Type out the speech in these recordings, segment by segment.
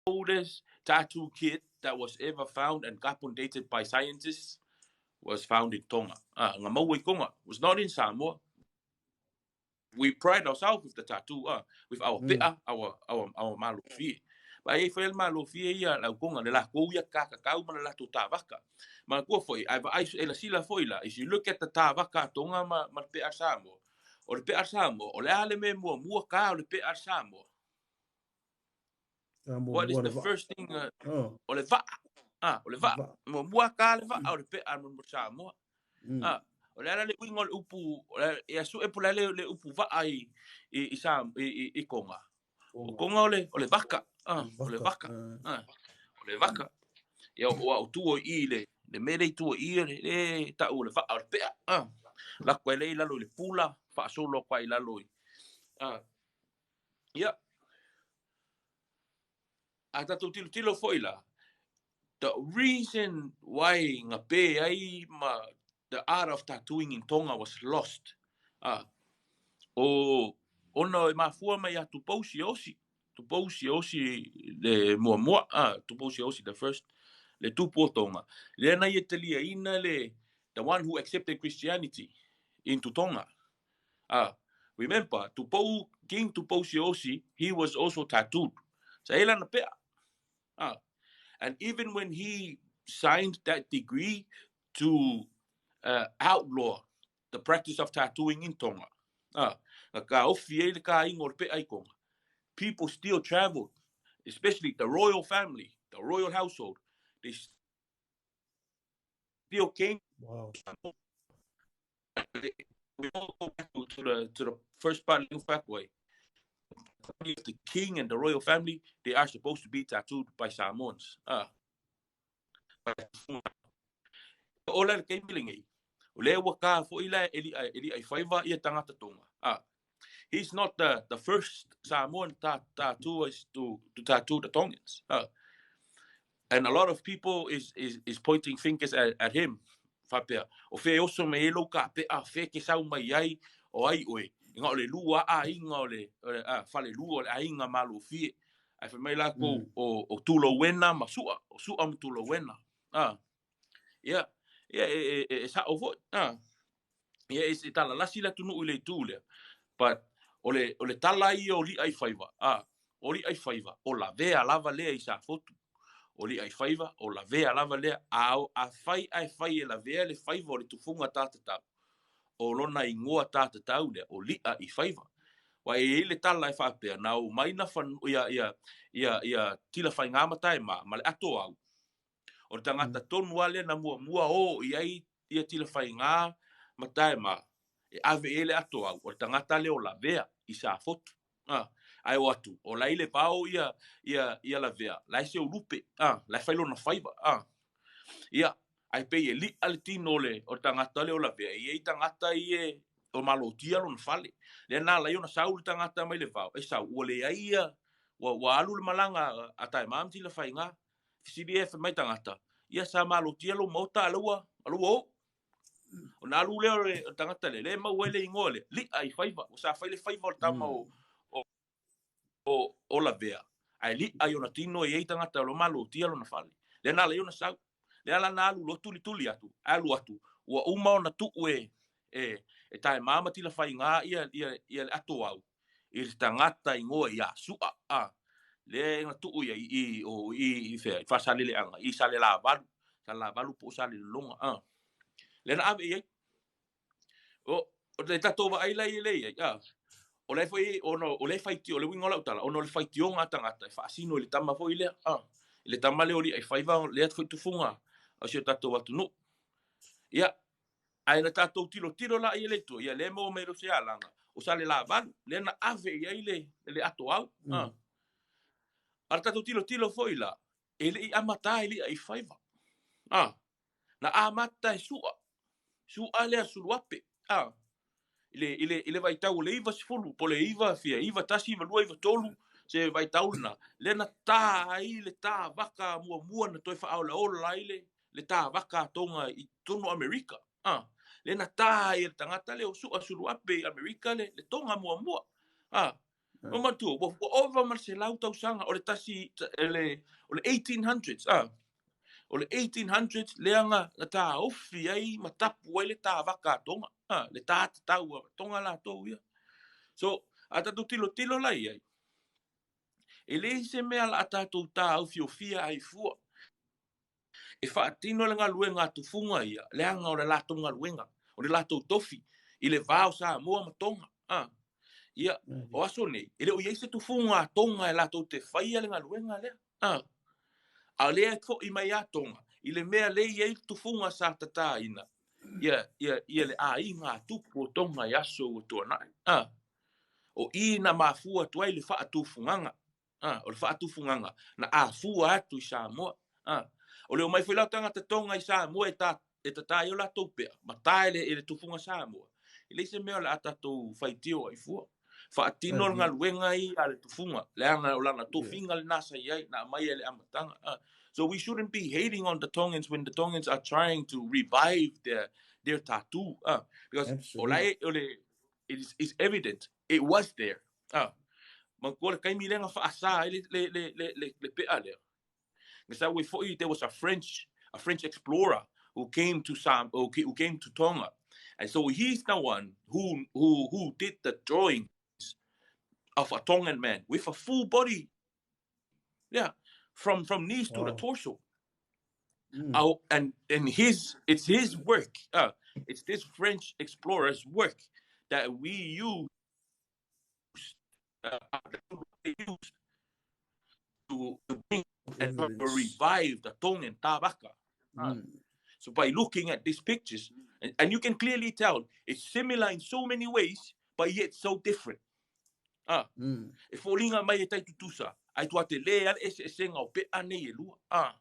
Oldest tattoo kit that was ever found and carbon dated by scientists was found in Tonga. Ah, nga maua i Tonga. Was not in Samoa. We pride ourselves with the tattoo, with our pe'a, our malofie. Ba e fai le malofie ia lau Tonga, le lakou ia kakakau ma le latou tāvaka. Manatua foi, ai vaai e la sila foi la, if you look at the tāvaka a Tonga ma le pe'a Samoa, o le pe'a Samoa, o le a le mea muamua ka o le pe'a Samoa? What is the first thing? O le vaa. Ah, o le vaa. Muamua ka le vaa o le pe'a mo Samoa. Ah, o le ala le uiga o le upu, ia sue po le le upu vaa i, sa, i Tonga. O Tonga o le vaka. Ah, o le vaka. Ah, o le vaka. Ia o au tua i le mea le i tua i le tau o le vaa o le pe'a. Ah, lako e le i lalo i le pula, faasolo kwa i lalo i. Ah, ia. A tatou tilotilo foi la, the reason why nga pe ai ma the art of tattooing in Tonga was lost. Ah, o ona e mafua mai ia Tupou Siaosi. Tupou Siaosi le muamua, ah, Tupou Siaosi the first, le tupu o Tonga. Lea na ia taliaina le, the one who accepted Christianity into Tonga. Ah, remember, Tupou, King Tupou Siaosi, he was also tattooed. Sa e lana pea. Ah, and even when he signed that decree to outlaw the practice of tattooing in Tonga, na ka ofi e le ka ingo le pea i Tonga, people still traveled, especially the royal family, the royal household, they still came. Wow. We all go back to the first part of the The king and the royal family, they are supposed to be tattooed by Samoans. Ah. O la le taimi lenei, o lea ua ka foi la e li ai faiva ia tagata Tonga. Ah. He's not the first Samoan tattooist to tattoo the Tongans. Ah. And a lot of people is pointing fingers at him. Faapea, o fe oso me e lou ka pea, fe ke sau mai ai, o ai oe. Inga o le lua a inga o le a, fale lua o le aiga malofie. Ai fai mai lākou o Tulowena ma Su'a, o Su'a ma Tulowena. Ah. Ia, ia e sa'o foi. Ah. Ia e se talalasi le atunuu i le itu lea. But o le tala ia o li'a i faiva. Ah, o li'a i faiva, o lavea lava lea i Safotu. O li'a i faiva, o lavea lava lea. A fai ae fai e lavea le faiva o le tufuga tatatau. O lona ingoa tatatau lea, o li'a i faiva. Wa e i le tala e faapea, na o mai na fan, ia, ia, ia, ia tila whai ngā matae ma le ato au. O le tagata tonu a lea na muamua o i ai ia tila whai ngā matae ma, e ave e le ato au. O le tagata lea o lavea i Safotu. Ah, ai o atu, o lai le vao ia lavea, lai se ulupe, ah, lai whai lona faiva, ah. Ia, ai pe e li a le tino o le tagata lea o lavea, i ei tagata i e o malotia lona fale. Lea nā lai ona sau le tagata mai le vao, e sau, ua le ai ia, ua alu le malaga a tae ma tila whai ngā, fisili e whai mai tagata, ia sa malotia lo maota a laua o. O nā alu lea o le tagata le, le mau ai le ingoa le, li'a i faiva, o sa fai le faiva o le tama o lavea. Ai li'a i ona tino e ei tagata o lo malotia lona fale. Lea nā lai ona sau. Lea la na alu lo tuli tuli atu, alu atu, ua uma ona tuu e tae mama tila whai ngā ia le ato au. I le tagata ingoa ia Su'a. Ah. Le na tuu ia i, o, i whea, i whasalele anga, i sale la valu, sale la valu po sale longa. Ah. Le na ave i ai. O le tatou vaai lai e lei ai. Ah. O le foi ono o le faitio o le uiga o lau tala ona o le faitioga a tagata e faasino i le tama foi lea. Ah. I le tama lea o li'a i faiva lea foi tufuga o si o tatou atunuu. Ia, ae na tatou tilotilo la i le itu, ia le maua mai lo se alaga o sale la valu, lea na ave i ai le ato au. Ah. A le tatou tilotilo foi la, e le i amata i li'a i faiva. Ah. Na amata e Su'a. Su'a lea Suluape. Ah. I le vaitau o le 90, po le iva fia, 91, 92, 93, se vaitau lena, lea na tā ai le tā vaka muamua na toe whaaola ai le tā vaka a Tonga i tonu Amerika. Ah. Lea na tā ai e le tagata lea o Su'a Suluape i Amerika le Tonga muamua. Ah. O matua, ua ova ma le 100 tausaga, o le tasi, o le 1800s, ah. O le 1800s, lea na taofi ai ma tapu ai le tāvaka a Tonga, ah, le tātatau a Tonga latou ia. So, a tatou tilotilo la i ai, e leai se mea la a tatou tāofiofia ai fua. E faatino le galuega a tufuga ia, leaga o le latou galuega, o le latou tofi, i le va o Samoa ma Tonga. Ah. Ia, o aso nei, e le o i ai se tufuga a Tonga e latou te faia le galuega lea. Ah. A o lea e fo'i mai a Tonga, i le mea le i ai le tufuga sa tatāina, ia le aiga a tupu o Tonga i aso ua tuanai. Ah. O i na mafua atu ai le faatufugaga. Ah, o le faatufugaga na afua atu i Samoa. Ah. O le omai foi la o tagata Tonga i Samoa e tatā ai o latou pea, ma tā e le tufuga Samoa. E leai se mea o le a tatou faitio ai fua. Faatino le galuega ia a le tufuga, leaga o lana tofiga lena sa i ai, na aumai e le amataga. Ah. So we shouldn't be hating on the Tongans when the Tongans are trying to revive their tattoo. Ah. Because o la e, o le, it is evident, it was there. Ah. Ma ko le kaimi lea na faasā ai le pea lea. Na sa ue foi, there was a French explorer who came to Tonga. And so he's the one who did the drawings of a Tongan man with a full body. Yeah. From knees to the torso. Oh, and his it's his work. It's this French explorer's work that we used to bring and to Evidence. revive the Tongan Tāvaka. So by looking at these pictures, and you can clearly tell it's similar in so many ways, but yet so different. Ah, e foliga mai e tai tutusa, ai tua te le ale ese esenga o pea nei e lua. Ah.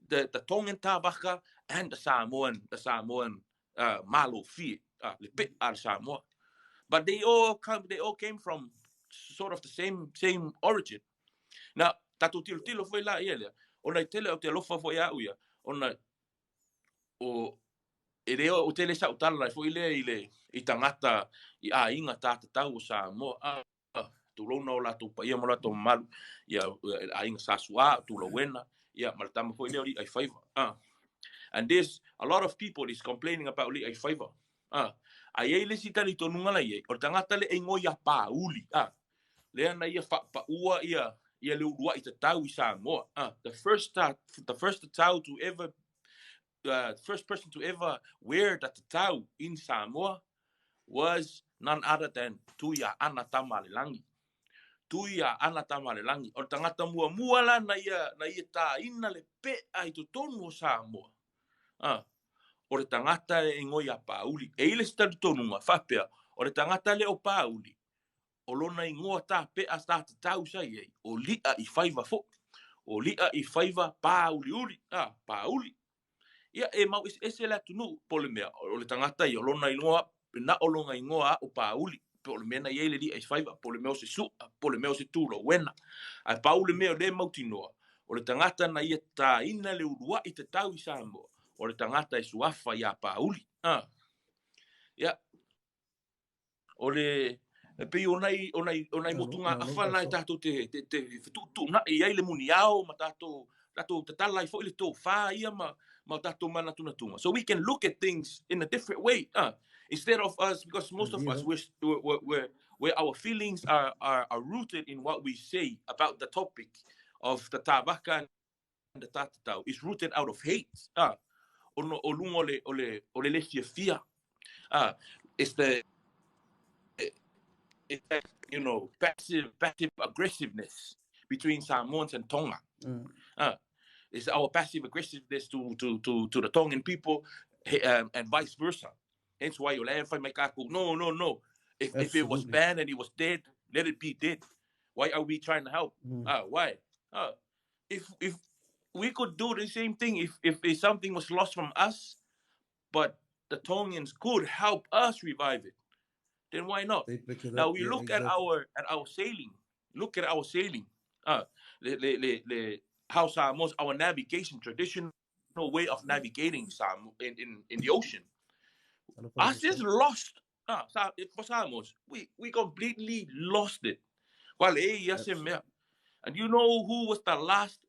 The Tongan Tāvaka and the Samoan Malofie, le pea a le Samoa. But they all came from sort of the same origin. Now, tatou tilotilo foi la ia lea, ona i tele o te alofa foi au ia, ona o e le o tele sa utala foi lea i le i tagata i aiga tātatau o Samoa. Ah, tulona o latou paia ma latou mamalu, ia aiga Sa Su'a, tulauena, ia ma le tama foi lea o Li'a i Faiva. Ah. And there's a lot of people is complaining about Li'a i Faiva. Ah. A i ai le isi talitonuga la i ai, o le tagata le e igoa ia Pāuli. Ah. Lea na ia faapaua ia le uluai tatau i Samoa. Ah. The first tatau to ever first person to ever wear the tatau in Samoa was none other than Tuia'ana Tamalelangi. Tuia'ana Tamalelangi. O le tagata muamua la na ia tāina le pea i totonu o Samoa. Ah. O le tagata e igoa ia Pāuli. E i le isi talitonuga, faapea, o le tagata le o Pāuli, o lona igoa tā pea tā tatau sa i ai, o Li'a i Faiva foi. O Li'a i Faiva Pāuliuli. Ah, Pāuli. Ia, e mau ese le atunuu, po le mea, o le tagata ia, o lona igoa, na o lona igoa o Pāuli. Po o le mea na i ai le Li'a i Faiva, po o le mea o se su'a, po o le mea o se tulauena. Ae pau le mea o le mautinoa, o le tagata na ia tāina le uluai tatau i Samoa, o le tagata e suafa ia Pāuli. Ah. Ia, o le e pei o nai motuga afa na e tatou te fetuutuunai ai le muniao ma tatou tatala ai foi le tofā ia ma tatou manatunatuga. So we can look at things in a different way. Instead of us, because most of us, where our feelings are rooted in what we say about the topic of the tāvaka and the tātatau, is rooted out of hate. O, no, o luga o le le fiafia. It's that passive aggressiveness between Samoans and Tonga. It's our passive aggressiveness to the Tongan people and vice versa. Hence why you land fight no, no, no. If it was banned and it was dead, let it be dead. Why are we trying to help? Why? If we could do the same thing if something was lost from us, but the Tongans could help us revive it, then why not? They pick it Now up. We look at our sailing. Look at our sailing. Le, how Samoa's our navigation, traditional way of navigating Samo in the ocean. Us is lost. Ah, for Samoans, we completely lost it. Ua leai se mea. And you know who was the last